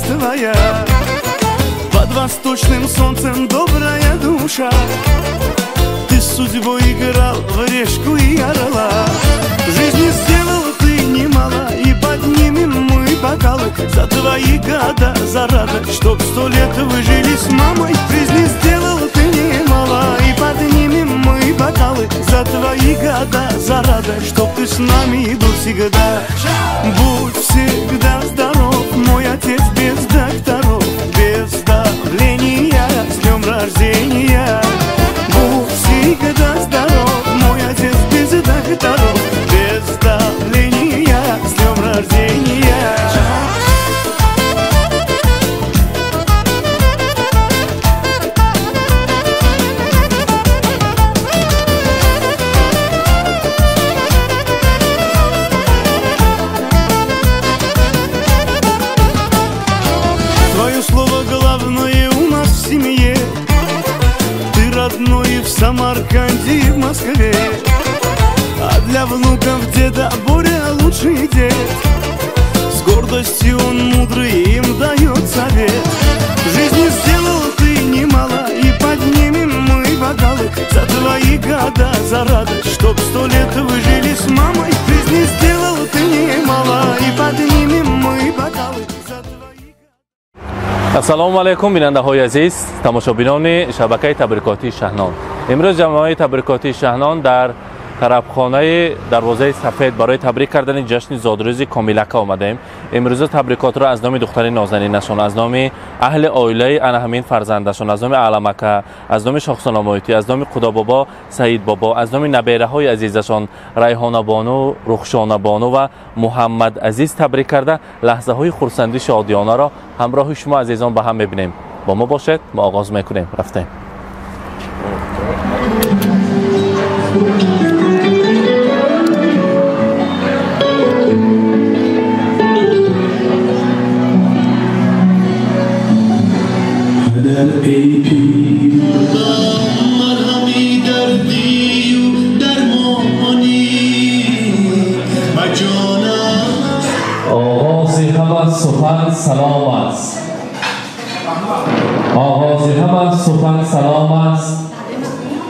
твоя, под восточным солнцем добрая душа. Ты с судьбой играл в решку и орла. Жизни сделал ты немало, и поднимем мы бокалы за твои года, за радость, чтоб 100 лет вы жили с мамой. Жизни сделал ты немало, и поднимем мы бокалы за твои года, за радость, чтоб ты с нами был всегда. Будь всегда здоров, мой отец, без докторов, без давления, с днем рождения. Будь всегда здоров, мой отец, без докторов, без давления, с днем рождения. Твое слово главное у нас в семье. Ты родной и в Самарканде, и в Москве. А для внуков деда Боря лучший дед. С гордостью он мудрый им дает совет. Жизни сделал ты немало, и поднимем мы бокалы за твои года, за радость, чтоб 100 лет вы жили с мамой. Жизни сделал ты немало, и поднимем мы бокалы за твои года. Ассалому алайкум, бинандаҳои азиз, тамошобинони шабакаи табрикотии Шаҳнон. Имрӯз ҷамъияи табрикотии Шаҳнон дар тарабхонаи Дарвозаи Сафед барои табрик кардани ҷашни зодрӯзи Комилака омадаем. Имрӯза табрикотро аз номи духтари нозанинашон, аз номи аҳли оилаи ана ҳамин фарзандашон, аз номи Аламака, аз номи Шохсаномоитӣ, аз номи Худобобо Саидбобо, аз номи набераҳои азизашон Райҳонабону, Рухшонабону ва Муҳаммад Азиз табрик карда лаҳзаҳои хурсандӣ шодиёнаро ҳамроҳи шумо азизон ба ҳам мебинем. Бо мо бошед, мо оғоз мекунем. Рафтем. مرهمی دردی و درمانی و جانم. آغاز همه سخن سلام است. آغاز همه سخن سلام است،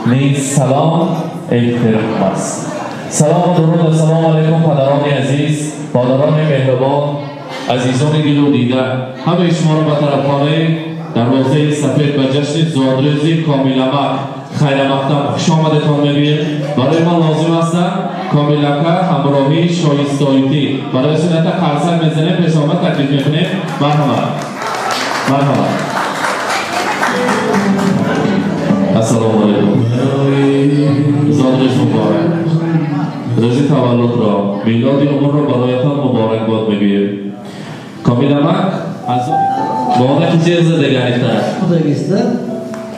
نیز سلام احترام است. سلام و درود، السلام علیکم پدران عزیز، مادران مهربان، عزیزان دل و دیده، همه شما را به طرفخانه دروازه سفید به جشن زادروزی کامیلمک خیر مقدم خوش آمدتان میگوییم. برای ما لازم است کامیلمک همراهی شایستایتی برای سنت قرصک میزنیم، پیش آمد تکلیف میکنیم. مرحبا مرحبا. السلام علیکم. زادروز مبارک، روز تولد را، میلاد عمر را برایتان مبارک باد میگوییم. کامیلمک از با که چیز دیگری‌تر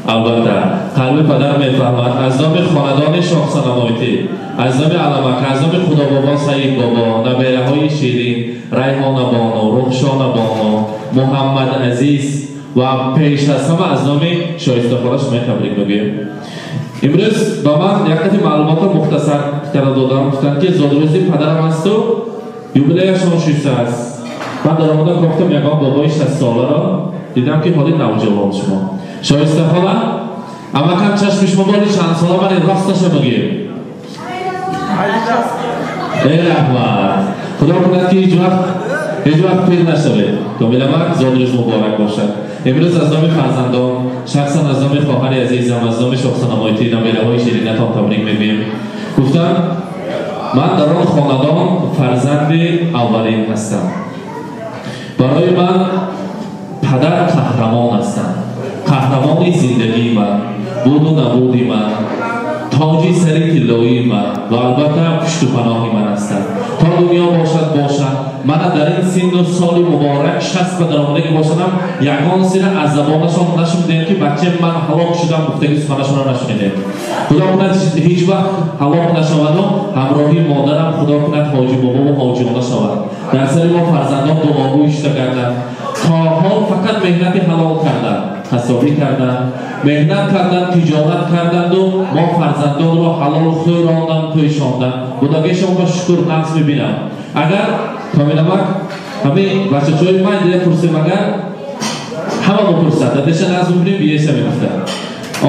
البته قلب پدر میفهمد. از نام خاندان شاهسنمایتی، از نام علمک، از نام خدا بابا سعید بابا، نبیره های شیرین ریحانه بانو، رخشانه بانو، محمد عزیز و پیش از همه از نام شایسته خالش می تبریک میگویم. امروز با من یک قطعه معلومات مختصر کرده دادم، گفتند که زادروزی پدرم است و یوبیله‌شان شیسته است. من در آمدم گفتم یکان بابای 60 ساله را دیدم که حالی نوجوان شما شایسته خاله، اما کم چشم شما بالی چند ساله من راستش بگیم. ای رحمت خدا کند که هیچ وقت پیر نشوید. کامیلمک زادروز مبارک باشد. امروز از نام فرزندان، شخصا از نام خواهر عزیزم، از نام شخصنمایتی، نبیره های شیرینتان تبریک میگوییم. گفتم من در آن خاندان فرزند اولین هستم. برای من پدر قهرمان هستند، قهرمان زندگی من، بود و نبودی من، تاجی سر طلایی من و البته پشت و پناه من هستند. تا دنیا باشد باشد. من در این سن و سال مبارک 60 به درآمده که باشدم یگان سیر از زبانشان نشنیدم که بچه من هلاک شدم، گفتگی سخنشان را نشنیدم. خدا کند هیچ وقت هلاک نشود و همراهی مادرم خدا کند حاجی بابا و حاجی خانه شود. در سر ما فرزندان دعاگویی شده کردند. تا حال فقط مهنت حلال کردند، حسابی کردند، مهنت کردند، تجارت کردند و ما فرزندان را حلال خوراندند، پوشاندند. خداگه با شکر نقص میبینم. اگر کامیلمک همه بچه‌های من دیده پرسیم اگر Ҳама мепурсад, дадаша нағз мебинем, бияша мегуфтанд.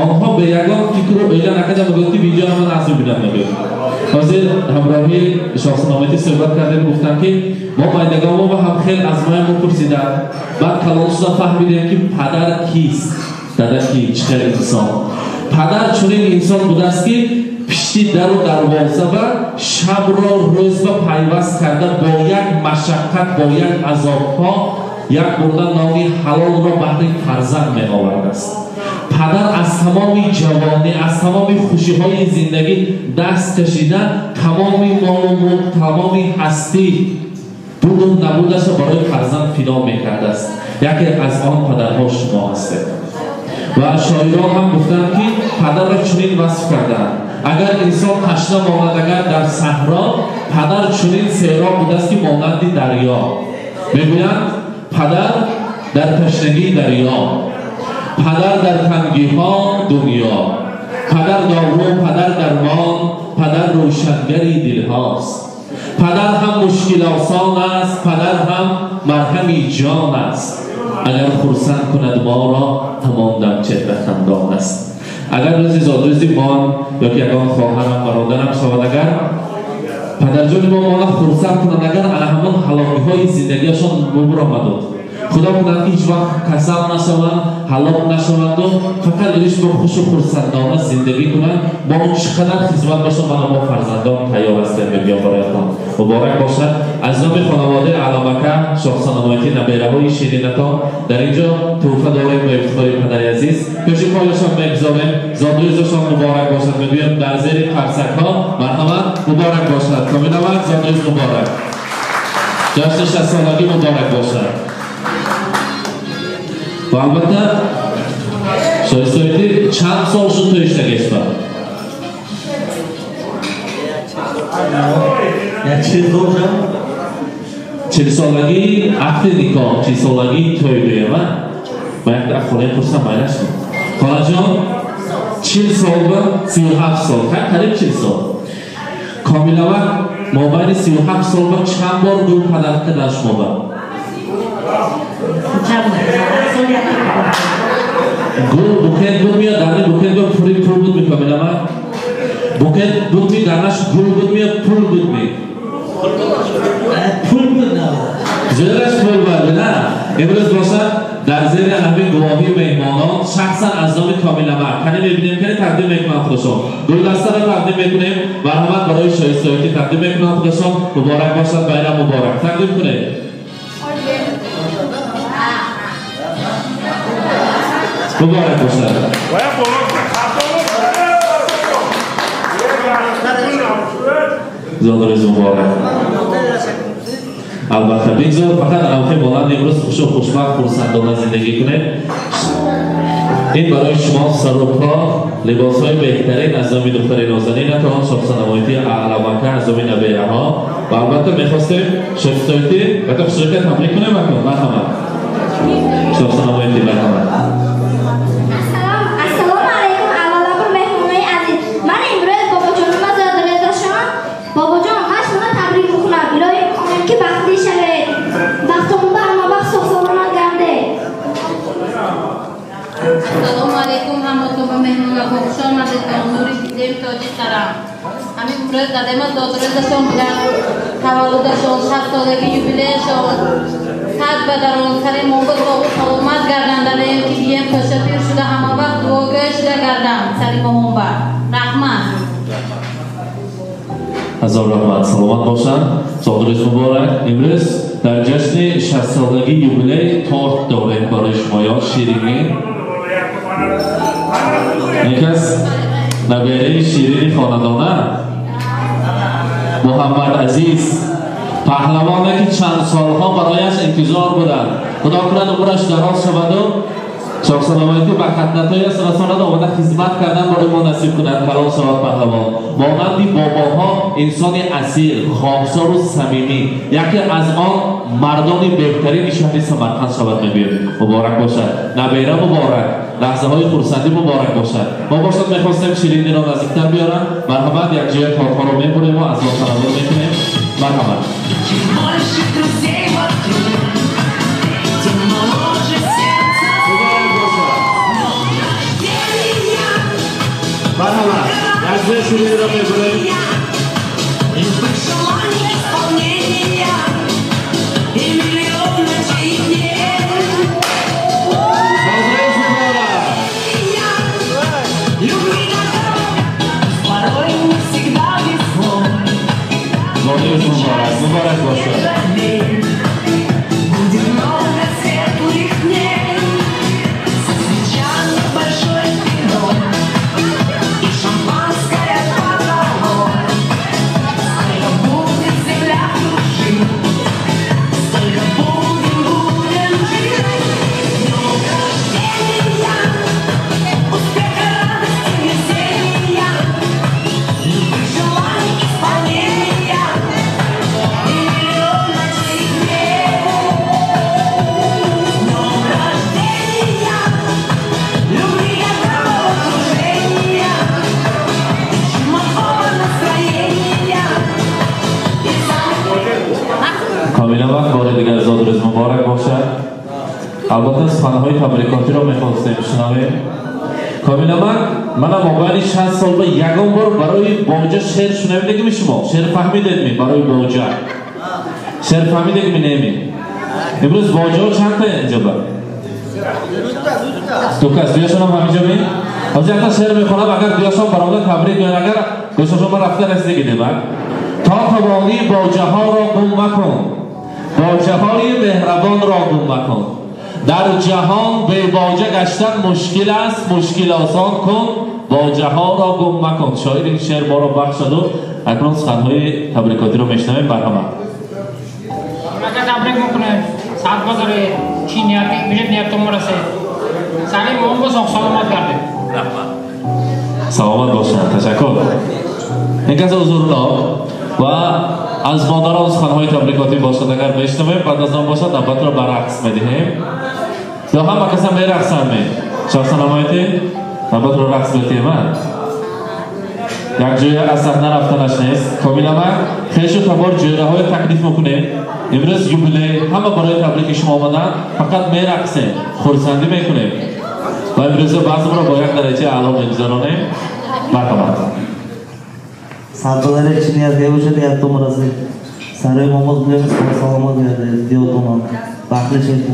Онҳо ба ягон фикру оила накарда мегӯяд, ки видеоро ман нағз мебинам мегӯяд. Ҳозир ҳамроҳи Шоҳсаноматӣ суҳбат кардем, гуфтанд, ки мо майдагонмо ба ҳам хел аз моя мепурсиданд. Баъд калон шуда фаҳмидем, ки падар кист, дада ки, чӣ хел инсон. Падар чунин инсон будааст, ки пишти дару дарвоза ва шабро рӯзба пайваст карда бо як машаққат, бо як азобҳо як бурда нони ҳалолро баҳри фарзанд меовардааст. Падар аз тамоми ҷавонӣ, аз тамоми хушиҳои зиндагӣ даст кашида, тамоми молу мулк, тамоми ҳастӣ буду набудашро барои фарзанд фидо мекардааст. Яке аз он падарҳо шумо ҳастед. Ва шоирон ҳам гуфтанд, ки падарро чунин васф карданд: агар инсон ташна монад, агар дар саҳро, падар чунин сероб будааст, ки монанди дарё. Мегӯянд, падар дар ташнагии дарё, падар дар тангиҳо дунё, падар дору, падар дармон, падар рӯшангари дилҳост. Падар ҳам мушкилосон аст, падар ҳам марҳами ҷон аст. Агар хурсанд кунад моро, ҳамон дам чеҳра хандон аст. Агар рӯзи зодрӯзи мон ё ки ягон хоҳарам, бародарам шавад, агар падарҷони мо моро хурсанд кунанд, агар ана ҳамон ҳалокиҳои зиндагиашон мубуромадуд, худо кунад, ки ҳеҷ вақт касал нашаванд, ҳалок нашаванду фақат илиш бо хушу хурсандона зиндагӣ кунанд. Мо чӣ қадар хизмат бошад, мана мо фарзандон тайёр ҳастем, мебиём бароятон. Муборак бошад. Аз номи хонаводаи Аъломака, Шоҳсаномоятӣ, набераҳои ширинатон дар инҷо тӯҳфа дорем ба ифтихори падари азиз. Пеши пояшон мегузорем. Зодрӯзашон муборак бошад, мегӯям дар зери қарсакҳо. Марҳамат, муборак бошад. Комилавак, зодрӯз муборак, ҷашни шастсолагӣ муборак бошад. Ва албатта, Шоистоятӣ, чанд сол шуд тӯй иштагешба? Чилсолагии ақди никоҳ, чилсолагии тӯй гӯям, а? Ман як дафъа хонаи пурсам, майлаш? Холаҷон, 40 сол ба 37 сол, қариб 40 сол. Комилавак, мобайни 37 сол ба чанд бор гул падар кардан шумо ба? Гул букет буд меяд, дарни букет бо пули пул буд ми, Комилавак? Букет буд ми, дарнаш гул буд меяд, пул буд ми? Пул буд. Зӯраш пул буд, на? Имрӯз бошад, дар зери ҳамин гувоҳии меҳмонон, шахсан аз номи Комиламар, кане мебинем, кане тақдим мекунам худашон. Гулдастаро тақдим мекунем. Марҳамат, барои Шоистоятӣ тақдим мекунам худашон. Муборак бошад, байрам муборак. Тақдим кунед. Муборак бошад. Зодрӯз муборак. Албатта, бигзор фақат авхи монанд имрӯз хушу хушбахт, хурсандона зиндагӣ кунед. Ин барои шумо сарупо, либосҳои беҳтарин аз номи духтари нозанинатон, Шоҳсанамоятӣ Аъломака, аз номи набераҳо. Ва албатта, мехостем Шоҳсоятӣ бата хушрӯка табрик кунем акун. Марҳамат, Шоҳсанамоятӣ, марҳамат. Ассалому алайкум, аввалабур меҳмонои азиз. Ман имрӯз бобоҷонима зодрӯзашон. Бобоҷон, ман шумо табрик мекунам. Илоҳӣ омин, ки бахтӣ шавед. Бахтон ба ҳамавақт соғ-саломат гардед. Ассалому алайкум, ҳаматон ба меҳмонаҳо, хуш омадед ба ҳузури дидем тоҷи сарам. Ҳамин имрӯз дадема зодрӯзашон буданд, таваллудашон, шастсолаги юбилеяшон. Сад ба дарон сари мо ба соғу саломат гарданд, дадаем, ки бием пешапир шуда, ҳамавақт дуогӯ шуда гарданд сари моҳон ба. Раҳмат. Ҳазор раҳмат, саломат бошанд. Зодрӯз муборак. Имрӯз дар ҷашни шастсолагии юбилей торт дорем барои шумоён, ширинӣ. Яке аз набераи ширини хонадона, Муҳаммад Азиз, паҳлавоне, ки чанд солҳо барояш интизор буданд. Худо кунад, умраш дароз шаваду шоҳсаломатӣ ба хатнатояш расонаду омада хизмат кардан барои мо насиб кунад. Калон шавад паҳлавон, монанди бобоҳо инсони асил, хоксору самимӣ, яке аз он мардони беҳтарини шаҳри Самарқанд шавад, мегӯем. Муборак бошад, набера, муборак, лаҳзаҳои хурсандӣ муборак бошад. Мо бошад мехостем шириниро наздиктар биёрам. Марҳамат, якҷоя тортҳоро мебурему аз он танаввул мекунем. Марҳамат. Чем больше друзей вокруг, тем моложе сердце. Мазаи шириниро мебурем. Любых желаний исполнения и миллион ночей и дней. Зодрӯз муборак! Любви порой не всегда везло. Зодрӯз муборак, муборак бошад. Будет много светлых дней, со свечами большой вино и шампанское под. Сколько будет земля кружить, столько будем, будем жить. С днем рождения, успеха, радости, веселья, любых желаний исполнения и миллион ночей и дней. С днем рождения, любви и головокружения, и чумового настроения, и самых Комила, бори дигар зодрӯз муборак бошад. Албатта, суханҳои табрикотиро мехостем шунавем. Комиламак, мана мобайни 60 сол ба ягон бор барои боҷа шеър шунавидагими? Шумо шеър фаҳмидедми? Барои боҷа шеър фаҳмидагими, неми? Имрӯз боҷаҳо чандта инҷоба? Ду кас. Дуяшонам ҳаминҷо ми? Ҳозир якта шеър мехонам, агар дуяшон баромада табрик гӯянд, агар гӯшашон ба рафта расидагӣ демак. То тавонӣ, боҷаҳоро гум макун, боҷаҳои меҳрабонро гум макун. Дар ҷаҳон бебоҷа гаштан мушкил аст, мушкил осон кун, боҷаҳоро гум макун. Шоир ин шеър моро бахшаду акнун суханҳои табрикотиро мешунавем. Марҳамат. Ака, табрик мекунем. Сад бозори чи нияти бижет, ниятон мерасед. Сари моҳ бо соғ саломат гардед. Саломат бошанд, ташаккур. Ин кас ҳузурнок ва аз модарон суханҳои табрикотӣ бошад, агар мешунавем. Баъд аз он бошад, навбатро ба рақс медиҳем ё ҳама каса мерақсанд? Ме шахсанамоятӣ навбатро рақс медиҳем, а як ҷоя аз саҳна рафтанаш нест. Комиламак, хешу табор, ҷӯраҳои таклиф мекунем. Имрӯз юбилей, ҳама барои табрики шумо омаданд. Фақат мерақсем, хурсандӣ мекунем ва имрӯза баъзмро бо як дараҷаи аъло мегузаронем. Марҳамат. Сардоларе чи ният бошад, ниятон расид. Сарои момоз билем, саломат гардед, диётонам. Бахтли шавед.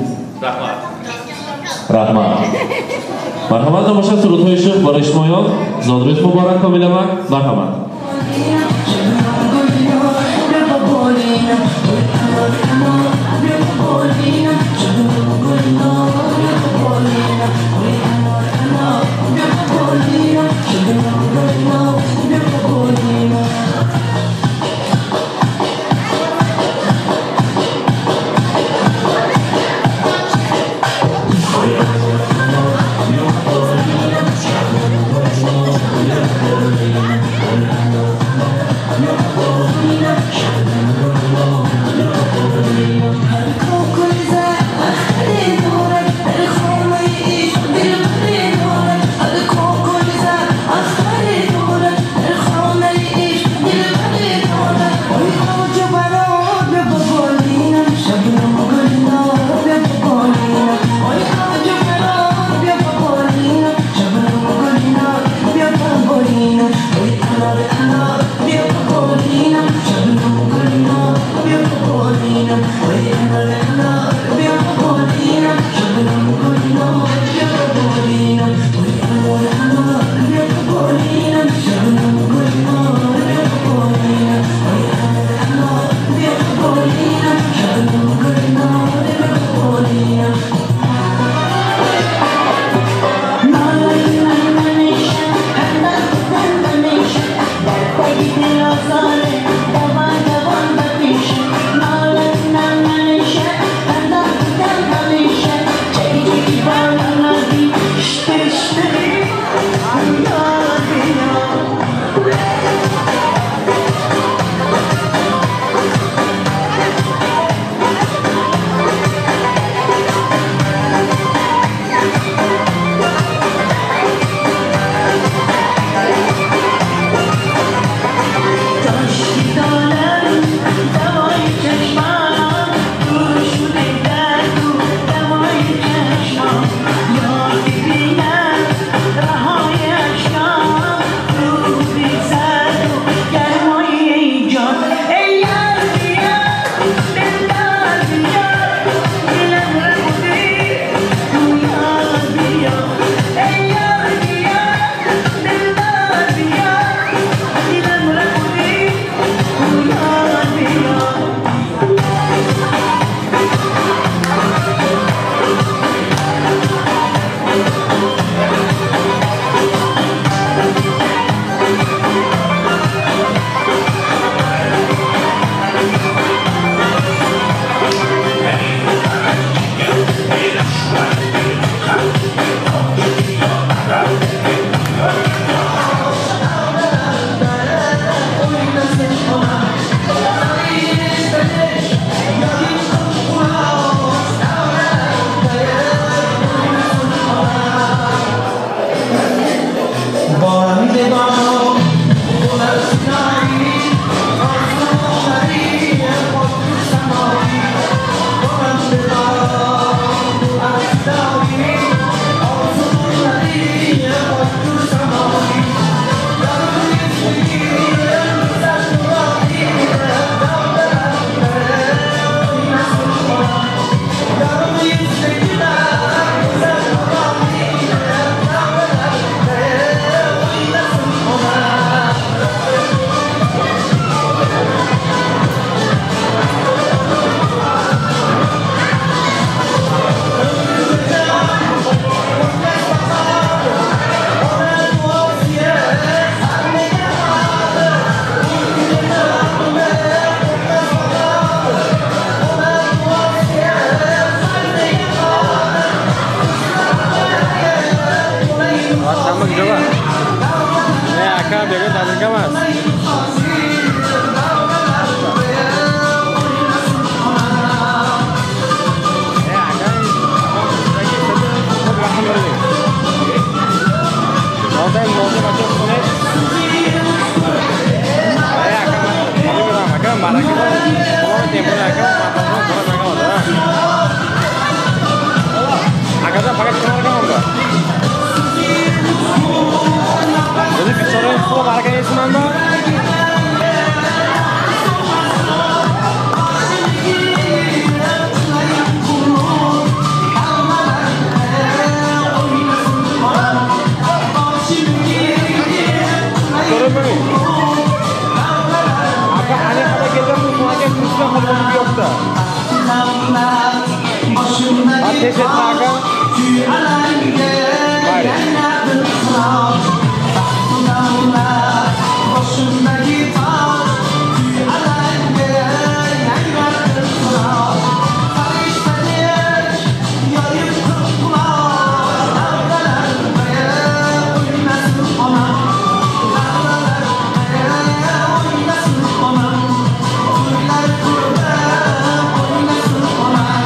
Раҳмат. Марҳамат, набошад, сурудҳои шух барои шумоён. Зодрӯз муборак, Комиламак. Марҳамат. Boshimdagi toj, kuy alanga yangradi qiroq. Baxtu davlat boshimdagi toj, kuy alanga yangradi qiroq. Farishtadek yoyib quloq, nag'alar o'ynasin onam, nag'alar o'ynasin onam, to'ylar ko'rda o'ynasin onam.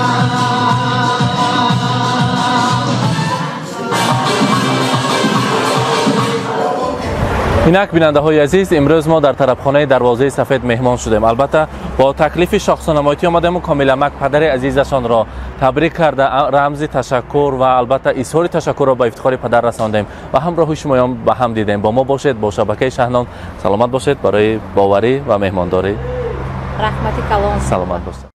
Инак, бинандаҳои азиз, имрӯз мо дар тарабхонаи Дарвозаи Сафед меҳмон шудем. Албатта, бо таклифи Шоҳсонамойтӣ омадему Комиламак падари азизашонро табрик карда, рамзи ташаккур ва албатта изҳори ташаккурро ба ифтихори падар расондем ва ҳамроҳи шумоён ба ҳам дидем. Бо мо бошед, бо шабакаи Шаҳнон. Саломат бошед барои боварӣ ва меҳмондорӣ. Раҳмати калон. Саломат бошед.